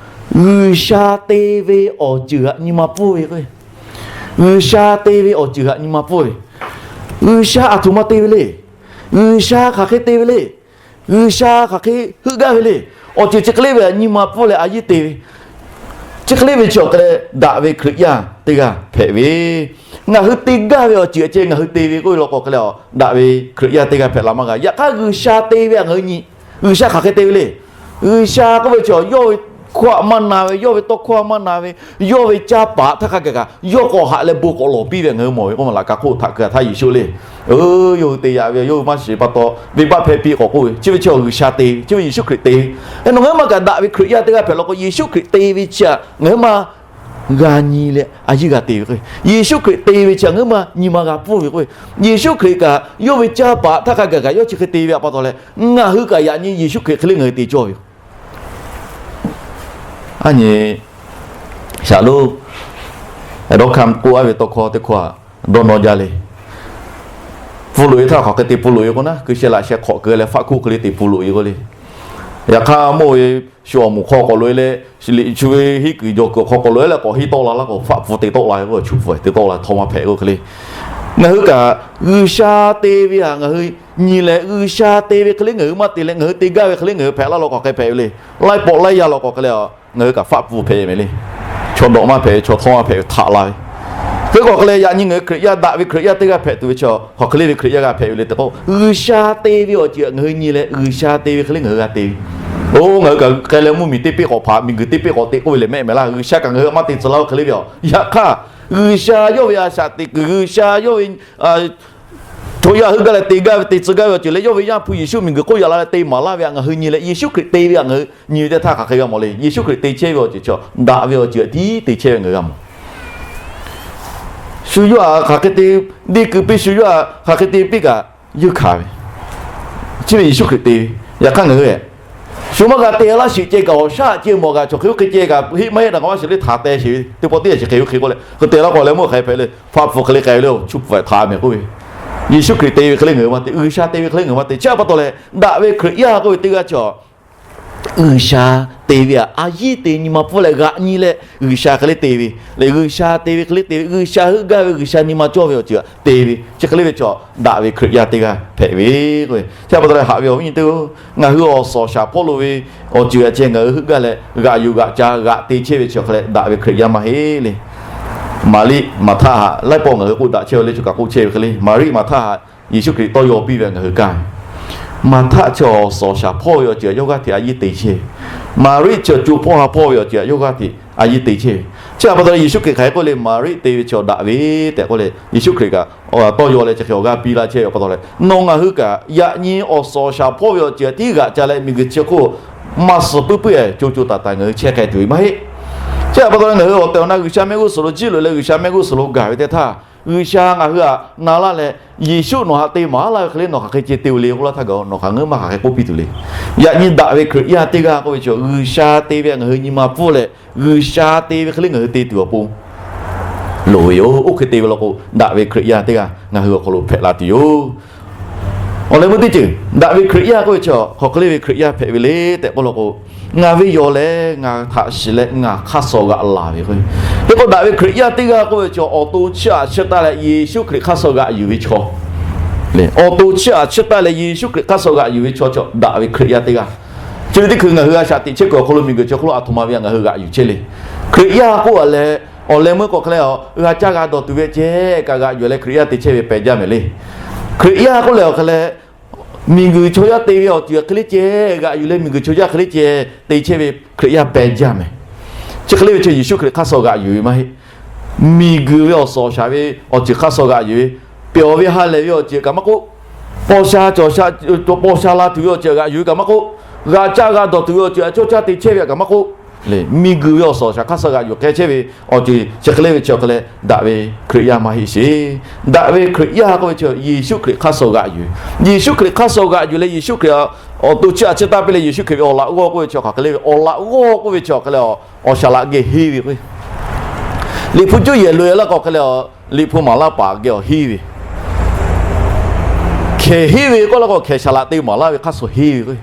G'uiˬsha te ve awˬ ceuˬ htaꞈ nyi ma pfuhˇ ve k'o, G'uiˬsha te ve awˬ ceuˬ htaꞈ nyi ma pfuhˇ ve, G'uiˬsha aˬ htoꞈ ma te ve le. G'uiˬsha hk'aˬ hk'e te ve le. G'uiˬsha hk'aˬ hk'e heuˆ gaˇ ve le. Awˬ ceuˬ chi hk'e le ve htaꞈ nyi ma pfuhˇ leh a yiˉ te ve, chi hk'e le ve chi awˬ hk'e leh daꞈ ve Hkriꞈ yaˇ teˇ g'aˇ hpehꞈ ve. Ngaˬ hui te gaˇ ve awˬ ceuˬ a ceh ngaˬ hui te ve k'oˆ ve law k'o hk'e leh, daꞈ ve Hkriꞈ yaˇ teˇ g'aˇ hpehꞈ la maˇ g'a. Yaꞈ hk'aˇ G'uiˬsha te ve htaꞈ ngaˬ hui nyi. G'uiˬsha hk'aˬ hk'e te ve le. G'uiˬsha k'oˆ ve chi yawˇ ve hkawˇ htaꞈ maˇ na ve, yawˇ ve tawˇ hkawˇ htaꞈ maˇ na ve, yawˇ ve caˇ paˍ htaˇ hk'a gaˬ kaꞈ yawˇ k'awꞈ haꞈ leh bon k'awꞈ lawˬ piˇ ve ngaˬ hui mawˬ ve k'oˆ ma laꞈ ka hk'oˆ htaꞈ keu htaˇ Yeˍsuˆ le. Yawˇ hui te yaꞈ ve, yawˇ hui maˇ shiˍ pa taw venˇbaˆ hpehˇ piˇ k'awꞈ k'oˆ ve, chi ve chi G'uiˬsha te ve, chi ve Yeˍsuˆ Hkriꞈ te ve. Nawˬ ngaˬ hui maˇ kaꞈ daꞈ ve Hkriꞈ yaˇ teˇ g'aˇ hpehꞈ law k'o, Yeˍsuˆ Hkriꞈ te ve chi htaꞈ ngaˬ hui maˇ g'a nyi leh a yiˉ g'a te ve k'o, Yeˍsuˆ Hkriꞈ te ve chi htaꞈ ngaˬ hui maˇ nyi ma g'a pfuhˇ ve k'o, Yeˍsuˆ Hkriꞈ kaꞈ yawˇ ve caˇ paˍ htaˇ hk'a gaˬ kaꞈ yawˇ chi hk'e te ve htaꞈ pa taw leh, ngaˬ hui kaꞈ yaꞈ nyi Yeˍsuˆ Hkriꞈ hk'e le ngaˬ hui te cawˇ ve yoˬ. A nyi, shaˍ loˉ, dawˇ hkaˇ k'oˆ a ve tawˇ hkawˇ teˇ hkawˇ htaꞈ dawˇ nawˇ jaˇ le. Pfuhˇ loꞈ e htaˇ hk'aˬ hk'e te pfuhˇ loꞈ e k'o naˉ, keu sheh laꞈ sheh hk'awꞈ keu leh faˆ hkuˆ hk'e le te pfuhˇ loꞈ e k'o le. Yaꞈ hk'aˇ mawˇ ve shu awˬ moˍ hk'aw k'awꞈ loꞈ e leh, liꞈ chu ve hiˉ kuiˬ jawˬ kuiˬ awˬ hk'aw k'awꞈ loꞈ e leh k'awꞈ henˇ tawˆ la laˇ k'o, faˆ pfuh te tawˆ la ve k'o, chu pfuh te tawˆ la, htawˇ maˇ hpehꞈ k'o hk'e le. Ngaˬ hui kaꞈ G'uiˬsha te ve htaꞈ ngaˬ hui nyi leh, G'uiˬsha te ve hk'e le ngaˬ hui maˇ te leh, ngaˬ hui te gaˇ ve hk'e le ngaˬ hui hpehꞈ laˇ law k'o hk'e hpehꞈ ve le. Laiˉ pawˆ laiˉ yaˇ law k'o hk'e le, ngaˬ hui kaꞈ faˆ pfuh hpehꞈ ve le. Chaw dawꞈ maˇ hpehꞈ ve, chaw htawˇ maˇ hpehꞈ ve htaꞈ la ve. Hk'e k'o hk'e leh yaꞈ nyi ngaˬ hui Hkriꞈ yaˇ, daꞈ ve Hkriꞈ yaˇ teˇ g'aˇ hpehꞈ tuˬ ve chi hk'aˬ hk'e le ve Hkriꞈ yaˇ g'a hpehꞈ ve le tehꞈ k'o, G'uiˬsha te ve awˬ ceuˬ ngaˬ hui nyi leh G'uiˬsha te ve hk'e le ngaˬ hui g'a te ve. Oˇ, ngaˬ hui kaꞈ k'ai leh mvuhˇmiˬ teˇ peˆ k'awꞈ hpaꞈ, miˬguiˬ teˇ peˆ k'awꞈ te k'oˆ ve lehˬ mehˆ mehˍ laˇ. G'uiˬsha kaꞈ ngaˬ hui maˇ te tcuh laˇ oˇ hk'e le ve aˬ. Yaꞈ hk'aˇ, G'uiˬsha yawˇ ve a shaꞈ teꞈ kuiˬ, G'uiˬsha yawˇ ve chaw yaˇ heuˆ gaˇ leh te gaˇ ve, te tcuh gaˇ ve awˬ ceuˬ leh yawˇ ve Yaˇ hpu Yeˍsuˆ miˬguiˬ hk'oˆ yaꞈ la leh te maˍ laˇ ve htaꞈ ngaˬ hui nyi leh, Yeˍsuˆ Hkriꞈ te ve htaꞈ ngaˬ hui nyi ve teˇ htaˇ hk'aˬ hk'e g'a mawˬ le. Yeˍsuˆ Hkriꞈ te chehˇ ve awˬ ceuˬ chi daꞈ ve awˬ ceuˬ htaꞈ tiˉ te chehˇ ve ngaˬ hui g'a mawˬ. Shu yawˇ htaꞈ hk'aˬ hk'e te deˇ kuiˬ piˇ, shu yawˇ htaꞈ hk'aˬ hk'e te piˇ kaꞈ, yeunˇ hkanˍ ve, chi ve Yeˍsuˆ Hkriꞈ te ve. Yaꞈ hk'aˇ ngaˬ hui shu maˇ g'a te laˇ sheˍ ceh kaꞈ, awˬ shaˉ ceh mawˬ kaꞈ chaw hk'e oˇ hk'e ceh kaꞈ heˆ maˇ heˆ daꞈ k'a maˇ shiˍ le, htaꞈ te sheˍ ve teˇ pawˆ teˇ yaꞈ chi hk'e oˇ hk'e k'oˆ leh, hk'e te laˇ k'o leh meuˇ hk'aˬ hk'e hpehꞈ le, faˆ pfuh hk'e le k'ai ve le, chu pfuhˍ htaꞈ mehˍ k'oˆ ve. Yeˍsuˆ Hkriꞈ te ve hk'e le ngaˬ hui maˇ te, G'uiˬsha te ve hk'e le ngaˬ hui maˇ te. Chi htaꞈ pa taw leh, daꞈ ve Hkriꞈ yaˇ k'oˆ ve teˇ g'aˇ chi G'uiˬsha te ve htaꞈ a yiˉ te nyi ma pfuhˇ leh g'aꞈ nyi leh G'uiˬsha hk'e le te ve le. G'uiˬsha te ve hk'e le te ve, G'uiˬsha heuˆ gaˇ ve, G'uiˬsha nyi ma cawˇ ve awˬ ceuˬ htaꞈ te ve, chi hk'e le ve chaw daꞈ ve Hkriꞈ yaˇ teˇ g'aˇ hpehꞈ ve k'o, chi htaꞈ pa taw leh haꞈ ve awˬ viˉ nyi teˇ-oˬ, ngaˬ hui awˬ suhˍ awˬ shaˍ hpawˇ lo ve awˬ ceuˬ a ceh ngaˬ hui heuˆ gaˇ leh g'aꞈ yuˬ g'aꞈ ca g'aꞈ te chehˇ ve chi hk'e leh daꞈ ve Hkriꞈ yaˇ maˇ heˆ le. Maˍriˆ Maˍhtaˆ htaꞈ laiˉ pawˆ ngaˬ hui k'oˆ daꞈ chehˇ ve le, choˬ kaꞈ k'oˆ chehˇ ve hk'e le, Maˍriˆ Maˍhtaˆ htaꞈ Yeˍsuˆ Hkriꞈ tawˇ yaw piˇ ve ngaˬ hui kaˇ ve. Maˍhtaˆ chi awˬ suhˍ awˬ shaˍ hpawˇ ve awˬ ceuˬ htaꞈ yawˇ g'aˇ hteꞈ a yiˉ te chehˇ ve. Maˍriˆ chi co hpawˇ ha hpawˇ ve awˬ ceuˬ htaꞈ yawˇ g'aˇ hteꞈ a yiˉ te chehˇ ve. Chi htaꞈ pa taw leh Yeˍsuˆ Hkriꞈ hk'aˬ hk'e k'oˆ le, Maˍriˆ te ve chi daꞈ ve tehꞈ k'oˆ leh, Yeˍsuˆ Hkriꞈ kaꞈ tawˇ yaw leh chi hk'e awˬ g'aˇ piˇ laˇ chehˇ ve pa taw leh, nawˬ ngaˬ hui kaꞈ yaꞈ nyi awˬ suhˍ awˬ shaˍ hpawˇ ve awˬ ceuˬ htaꞈ tiˉ g'aꞈ ca leh miˬguiˬ chi hk'oˆ maˇ suh puiˉ puiˉ-e, co co taiˍ taiˍ ngaˬ hui chehˇ k'ai tuˬ ve maˇ heˆ. Chi htaꞈ pa taw leh ngaˬ hui awˬ tehˬ awˬ na G'uiˬsha mehˆ g'uˇ suhˍ lo jiˇ loꞈ leh G'uiˬsha mehˆ g'uˇ suhˍ lo gaˬ ve teˇ htaˇ, G'uiˬsha ngaˬ hui htaꞈ na laˇ leh, Yeˍsuˆ nawˬ htaꞈ te maˍ laˇ ve hk'e le nawˬ hk'aˬ hk'e ceh te-o le k'oˆ laˇ htaˇ kaꞈ, nawˬ htaꞈ ngaˬ hui maˇ hk'aˬ hk'e k'oˆ piˇ tuˬ le. Yaꞈ nyi daꞈ ve Hkriꞈ yaˇ teˇ g'aˇ k'oˆ ve chi G'uiˬsha te ve htaꞈ ngaˬ hui nyi ma pfuhˇ leh, G'uiˬsha te ve hk'e le ngaˬ hui te tuˬ awˬ pon loˍ ve yoˬ. Oˇ hk'e te ve law k'o, daꞈ ve Hkriꞈ yaˇ teˇ g'aˇ ngaˬ hui awˬ hk'aw lo hpehꞈ la tuˬ yoˬ. Awˬ leh meuˇ teˇ ceuˬ, daꞈ ve Hkriꞈ yaˇ k'oˆ ve chi hk'aˬ hk'e le ve Hkriꞈ yaˇ hpehꞈ ve le tehꞈ k'oˆ law k'o, ngaˬ ve yaw leh ngaˬ htaꞈ shiˍ leh ngaˬ hk'aˇ suh g'aꞈ laˬ ve k'o, teˇ k'o daꞈ ve Hkriꞈ yaˇ teˇ g'aˇ k'oˆ ve chi awˬ to chiˇ aꞈ chiˇ taˇ leh Yeˍsuˆ Hkriꞈ hk'aˇ suh g'aꞈ yuˬ ve chaw, awˬ to chiˇ aꞈ chiˇ taˇ leh Yeˍsuˆ Hkriꞈ hk'aˇ suh g'aꞈ yuˬ ve chaw chi daꞈ ve Hkriꞈ yaˇ teˇ g'aˇ. Chi ve teˇ hkui ngaˬ hui a shaꞈ teꞈ chehˇ kuiˬ awˬ hk'aw lo miˬguiˬ chi hk'oˆ lo aˬ htoꞈ ma ve htaꞈ ngaˬ hui g'aꞈ yuˬ chehˇ le. Hkriꞈ yaˇ k'oˆ a leh, awˬ leh meuˇ k'o hk'e leh, g'a caˇ g'a dawˬ tuˬ ve ceh kaꞈ g'aꞈ yuˬ leh Hkriꞈ yaˇ te chehˇ ve pehˬ jaˇ mehˍ le. Hkriꞈ yaˇ k'oˆ leh awˬ hk'e leh, miˬguiˬ chaw yaˇ te ve awˬ ceuˬ hk'e le ceh g'aꞈ yuˬ leh miˬguiˬ chaw yaˇ hk'e le ceh te chehˇ ve Hkriꞈ yaˇ pehˬ jaˇ mehˍ. Chi hk'e le ve chi Yeˍsuˆ Hkriꞈ hk'aˇ suh g'aꞈ yuˬ ve maˇ heˆ. Miˬguiˬ ve awˬ suhˍ awˬ shaˍ ve awˬ ceuˬ hk'aˇ suh g'aꞈ yuˬ ve, pehˬ ve ha lehˬ ve awˬ ceuˬ kaꞈ maˇ k'oˆ, paw sha cawˬ sha, paw sha la tuˬ ve awˬ ceuˬ g'aꞈ yuˬ ve kaꞈ maˇ k'oˆ, g'a caˇ g'a dawˬ tuˬ ve awˬ ceuˬ a cawˇ caˇ te chehˇ ve kaꞈ maˇ k'oˆ, miˬguiˬ ve awˬ suhˍ awˬ shaˍ hk'aˇ suh g'aꞈ yuˬ k'ai chehˇ ve awˬ ceuˬ chi hk'e le ve chi hk'e leh daꞈ ve Hkriꞈ yaˇ maˇ heˆ sheˍ. Daꞈ ve Hkriꞈ yaˇ k'oˆ ve chi Yeˍsuˆ Hkriꞈ hk'aˇ suh g'aꞈ yuˬ ve. Yeˍsuˆ Hkriꞈ hk'aˇ suh g'aꞈ yuˬ leh Yeˍsuˆ Hkriꞈ awˬ to chiˇ aꞈ chiˇ taˇ piˇ leh Yeˍsuˆ Hkriꞈ ve awˬ laꞈ g'awˇ k'oˆ ve chi hk'aˬ hk'e le ve, awˬ laꞈ g'awˇ k'oˆ ve chi hk'e le, awˬ shaˍ laꞈ geh henˇ ve k'o, Liꞈ hpu cuˇ yehˬ loꞈ e laˇ k'o hk'e le, Liꞈ hpu maˍ laˇ paˍ geh awˬ henˇ ve, hkehˬ henˇ ve k'oˆ laˇ k'o hkehˬ shaˍ laꞈ te maˍ laˇ ve hk'aˇ suh henˇ ve k'o,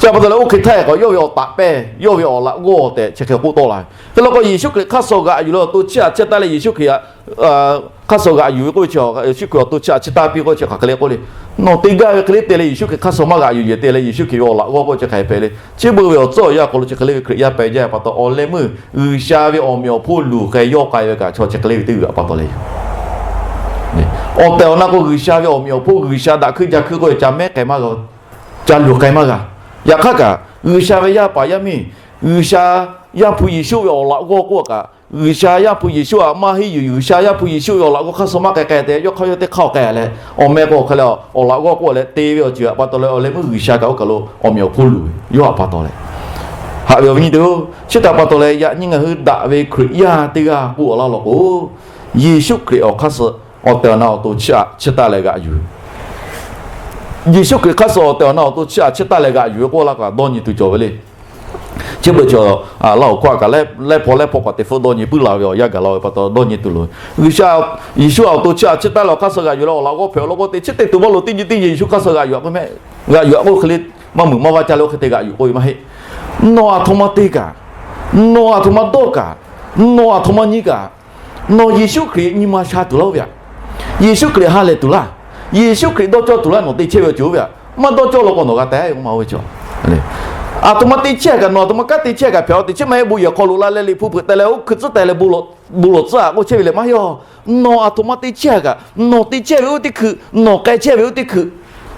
Chi pa taw leh oˇ hk'e htaˇ k'awꞈ yawˇ ve awˬ taˍ pehˇ, yawˇ ve awˬ laꞈ g'awˇ tehꞈ chi hk'e k'oˆ tawˆ la ve. Hk'e la k'o, Yeˍsuˆ Hkriꞈ hk'aˇ suh g'aꞈ yuˬ leh awˬ to chiˇ aꞈ chiˇ taˇ leh Yeˍsuˆ Hkriꞈ hk'aˇ suh g'aꞈ yuˬ ve k'oˆ ve chi, Yeˍsuˆ Hkriꞈ awˬ to chiˇ aꞈ chiˇ taˇ piˇ k'oˆ ve chi hk'aˬ hk'e le k'oˆ le. Nawˬ te gaˇ ve hk'e le te leh Yeˍsuˆ Hkriꞈ hk'aˇ suh maˇ g'aꞈ yuˬ yehˬ te leh Yeˍsuˆ Hkriꞈ ve awˬ laꞈ g'awˇ k'oˆ chi hk'e hpehꞈ le. Chi beuꞈ ve awˬ tcuhˉ awˬ yanˇ hk'aw lo chi hk'e le ve Hkriꞈ yaˇ pehˬ jaˇ pa taw, awˬ leh meuˇ G'uiˬsha ve awˬ meꞈ awˬ hponˇ luˬ k'ai yawˇ k'ai ve kaꞈ chaw chi hk'e le ve teˇ g'aˇ pa taw leh yoˬ. Awˬ tehˬ awˬ na k'o, G'uiˬsha ve awˬ meꞈ awˬ hponˇ, G'uiˬsha daꞈ hkuiˇ ja hkuiˇ k'oˆ ve ca mehˉ k'ai maˇ g'a, ca luˬ k'ai maˇ g'a. Yaꞈ hk'aˇ kaꞈ, G'uiˬsha ve yaˇ paˍ yaˇ miˇ, G'uiˬsha Yaˇ hpu Yeˍsuˆ ve awˬ laꞈ g'awˇ k'oˆ kaꞈ, G'uiˬsha Yaˇ hpu Yeˍsuˆ aꞈ maˇ henˇ yuˬ, G'uiˬsha Yaˇ hpu Yeˍsuˆ ve awˬ laꞈ g'awˇ hk'aˇ suh maˇ k'ai k'ai te, yawˇ hk'aˇ yawˇ teˇ hk'aˇ k'ai leh, awˬ meh k'o hk'e leh awˬ laꞈ g'awˇ k'oˆ leh te ve awˬ ceuˬ aꞈ pa taw leh, awˬ leh meuˇ G'uiˬsha kaꞈ oˇ kaˬ lo awˬ meꞈ awˬ hponˇ luˬ ve yawˇ aꞈ pa taw leh, haꞈ ve awˬ viˉ nyi teˇ-oˬ, chi htaꞈ pa taw leh yaꞈ nyi ngaˬ hui daꞈ ve Hkriꞈ yaˇ teˇ g'aˇ k'oˆ laˇ law k'o, Yeˍsuˆ Hkriꞈ awˬ hk'aˇ suh awˬ tehˬ awˬ na awˬ to chiˇ aꞈ chiˇ taˇ leh g'aꞈ yuˬ Yeˍsuˆ Hkriꞈ hk'aˇ suh awˬ tehˬ awˬ na awˬ to chiˇ aꞈ chiˇ taˇ leh g'aꞈ yuˬ ve k'oˆ laˇ kaꞈ dawˇ nyi tuˬ cawˬ ve le. Chi beuꞈ chaw, Laˇ hoˍ hkawˇ kaꞈ lehˉ hpaw lehˉ hpaw k'awꞈ teꞈ hpfuhˆ dawˇ nyi puiˉ la ve awˬ yanˇ gaˬ la ve pa taw dawˇ nyi tuˬ loˍ. G'uiˬsha, Yeˍsuˆ awˬ to chiˇ aꞈ chiˇ taˇ leh awˬ hk'aˇ suh g'aꞈ yuˬ leh awˬ laꞈ g'awˇ hpehꞈ awˬ lawn k'o, teꞈ chiˉ teˇ to maˇ loˍ, teˇ nyi teˇ nyi Yeˍsuˆ hk'aˇ suh g'aꞈ yuˬ k'o meh, g'aꞈ yuˬ k'o hk'e le, maˇ muiˬ maˇ vaˇ ca leh oˇ hk'e te g'aꞈ yuˬ k'oˆ ve maˇ heˆ. Nawˬ aˬ htoꞈ ma te kaꞈ, nawˬ aˬ htoꞈ ma dawˇ kaꞈ, nawˬ aˬ htoꞈ ma nyi kaꞈ, nawˬ Yeˍsuˆ Hkriꞈ nyi ma sha tuˬ laˇ oˇ ve aꞈ, Yeˍsuˆ Hkriꞈ ha lehˬ tuˬ laˇ, Yeˍsuˆ Hkriꞈ dawˇ cawˇ tuˬ laˇ nawˬ te chehˇ ve awˬ ceuˬ oˇ ve aꞈ, maˇ dawˇ cawˇ law k'o nawˬ g'a teh ma oˇ ve chaw. Aˬ htoꞈ ma te chehˇ kaꞈ, nawˬ aˬ htoꞈ ma kanˉ te chehˇ kaꞈ hpehꞈ a, teꞈ chiˉ maˇ heˆ, bon yehˬ hk'aw lo la leh Liꞈ hpu hpeuꞈ teh leh oˇ hkui tcuhˉ teh leh bon lawˬ tcuhˉ a k'oˆ chehˇ ve lehˬ maˇ heˆ. Nawˬ aˬ htoꞈ ma te chehˇ kaꞈ, nawˬ te chehˇ ve oˇ teˇ hkui, nawˬ k'ai chehˇ ve oˇ teˇ hkui,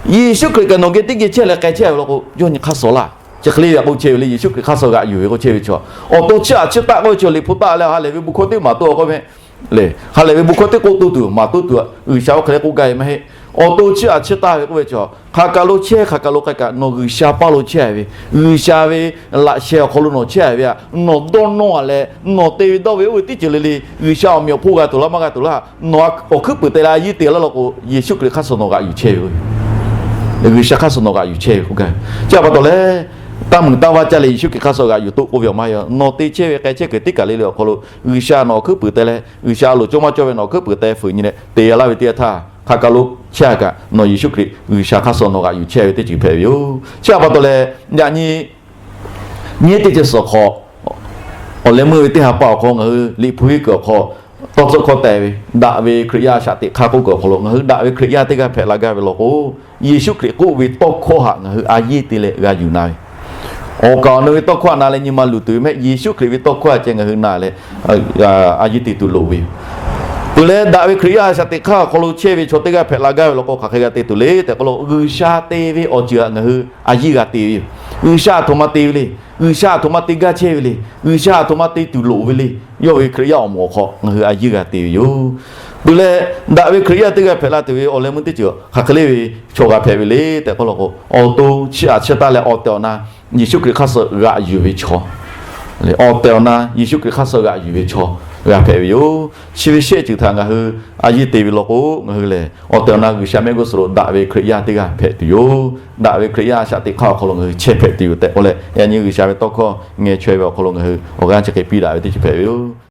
Yeˍsuˆ Hkriꞈ kaꞈ nawˬ geh teˇ geh chehˇ leh k'ai chehˇ ve law k'o, yawˇ nyi hk'aˇ suh laˇ. Chi hk'e le ve aꞈ k'oˆ chehˇ ve le, Yeˍsuˆ Hkriꞈ hk'aˇ suh g'aꞈ yuˬ ve k'oˆ chehˇ ve chaw, awˬ to chiˇ aꞈ chiˇ taˇ k'oˆ ve chaw Liꞈ hpu taˆ leh ha lehˬ ve bon hkawˇ teˇ maˍ toˆ k'oˆ ve le. Ha lehˬ ve bon hkawˇ teˇ k'oˆ toˆ tuˬ maˍ toˆ tuˬ, G'uiˬsha oˇ hk'e le k'oˆ gaˇ ve maˇ heˆ. Awˬ to chiˇ aꞈ chiˇ taˇ ve k'oˆ ve chaw, hk'aˬ kaˬ lo chehˇ hk'aˬ kaˬ lo k'ai kaꞈ nawˬ G'uiˬsha paˇ lo chehˇ ve, G'uiˬsha ve laꞈ sheh awˬ hk'aw lo nawˬ chehˇ ve aꞈ, nawˬ dawˇ nawˇ a leh nawˬ te ve dawˇ ve oˇ ve teˇ ceuˬ le le, G'uiˬsha awˬ meꞈ awˬ hponˇ g'a tuˬ laˇ maˇ g'a tuˬ laˇ, nawˬ awˬ hkuiˉ puiˍ te leh a yiˇ te laˇ law k'o, Yeˍsuˆ Hkriꞈ hk'aˇ suh nawˬ g'aꞈ yuˬ chehˇ ve, G'uiˬsha hk'aˇ suh nawˬ g'aꞈ yuˬ chehˇ ve k'oˆ gaˇ ve. Chi pa taw leh, taˇ muiˬ taˇ vaˇ caˇ leh Yeˍsuˆ Hkriꞈ hk'aˇ suh g'aꞈ yuˬ toˆ k'oˆ ve awˬ maˇ heˆ. Nawˬ te chehˇ ve k'ai chehˇ kuiˬ teˇ kaˬ le le awˬ hk'aw lo, G'uiˬsha nawˬ awˬ hkuiˉ puiˍ te leh G'uiˬsha a loˍ cawˇ maˇ cawˇ ve nawˬ awˬ hkuiˉ puiˍ te fuiˍ nyi leh te g'a laˇ ve teˇ yanˇ htaˇ, hk'aˬ kaˬ lo chehˇ a kaꞈ nawˬ Yeˍsuˆ Hkriꞈ G'uiˬsha hk'aˇ suh nawˬ g'aꞈ yuˬ chehˇ ve teˇ ceuˬ hpehꞈ ve yoˬ. Chi pa taw leh, yaꞈ nyi nyi teˇ ceuˬ suhˍ hk'aw, awˬ leh meuˇ ve teˇ ha pa awˬ hk'aw ngaˬ hui Liꞈ hpu henˇ kuiˬ awˬ hk'aw tawˇ tcuhˆ hkawˇ teh ve, daꞈ ve Hkriꞈ yaˇ shaꞈ teꞈ hk'aˇ k'oˆ kuiˬ awˬ hk'aw lo ngaˬ hui daꞈ ve Hkriꞈ yaˇ teˇ g'aˇ hpehꞈ la gaˇ ve law k'o, Yeˍsuˆ Hkriꞈ k'oˆ ve tawˇ hkawˇ htaꞈ ngaˬ hui a yiˇ te leh g'a yuˬ na ve, awˬ kaˍ awˬ nu ve tawˇ hkawˇ htaꞈ na leh nyi ma luˬ tuˬ ve mehˆ, Yeˍsuˆ Hkriꞈ ve tawˇ hkawˇ htaꞈ ceh ngaˬ hui na leh a yiˇ te tuˬ loˍ ve yoˬ. Peuˬ leh, daꞈ ve Hkriꞈ yaˇ shaꞈ teꞈ hk'aˇ awˬ hk'aw lo chehˇ ve chaw teˇ g'aˇ hpehꞈ la gaˇ ve law k'o, hk'aˬ hk'e g'a te tuˬ le tehꞈ k'oˆ lo, G'uiˬsha te ve awˬ ceuˬ htaꞈ ngaˬ hui a yiˇ g'a te ve yoˬ. G'uiˬsha aˬ htoꞈ ma te ve le, G'uiˬsha aˬ htoꞈ ma te gaˇ chehˇ ve le, G'uiˬsha aˬ htoꞈ ma te tuˬ loˍ ve le, yawˇ ve Hkriꞈ yaˇ awˬ moˍ awˬ hk'aw ngaˬ hui a yiˇ g'a te ve yoˬ. Peuˬ leh, daꞈ ve Hkriꞈ yaˇ teˇ g'aˇ hpehꞈ la tuˬ ve awˬ leh meuˇ teˇ ceuˬ hk'aˬ hk'e le ve chaw g'a hpehꞈ ve le tehꞈ k'oˆ lo k'o, awˬ to chiˇ aꞈ chiˇ taˇ leh awˬ tehˬ awˬ na Yeˍsuˆ Hkriꞈ hk'aˇ suh g'aꞈ yuˬ ve chaw, awˬ tehˬ awˬ na Yeˍsuˆ Hkriꞈ hk'aˇ suh g'aꞈ yuˬ ve chaw g'a hpehꞈ ve yoˬ. Chi ve shehˆ ceuˬ htaꞈ ngaˬ hui a yiˇ te ve law k'o, ngaˬ hui lehˬ awˬ tehˬ awˬ na G'uiˬsha mehˆ g'uˇ suhˍ lo daꞈ ve Hkriꞈ yaˇ teˇ g'aˇ hpehꞈ tuˬ yoˬ. Daꞈ ve Hkriꞈ yaˇ shaꞈ teꞈ hk'aˇ awˬ hk'aw lo ngaˬ hui chehˇ hpehꞈ tuˬ yoˬ tehꞈ k'oˆ leh, yaꞈ nyi G'uiˬsha ve tawˇ hkawˇ ngeh chaweh ve awˬ hk'aw lo ngaˬ hui awˬ g'aˇ chi hk'e piˇ daꞈ ve teˇ ceuˬ hpehꞈ ve yoˬ.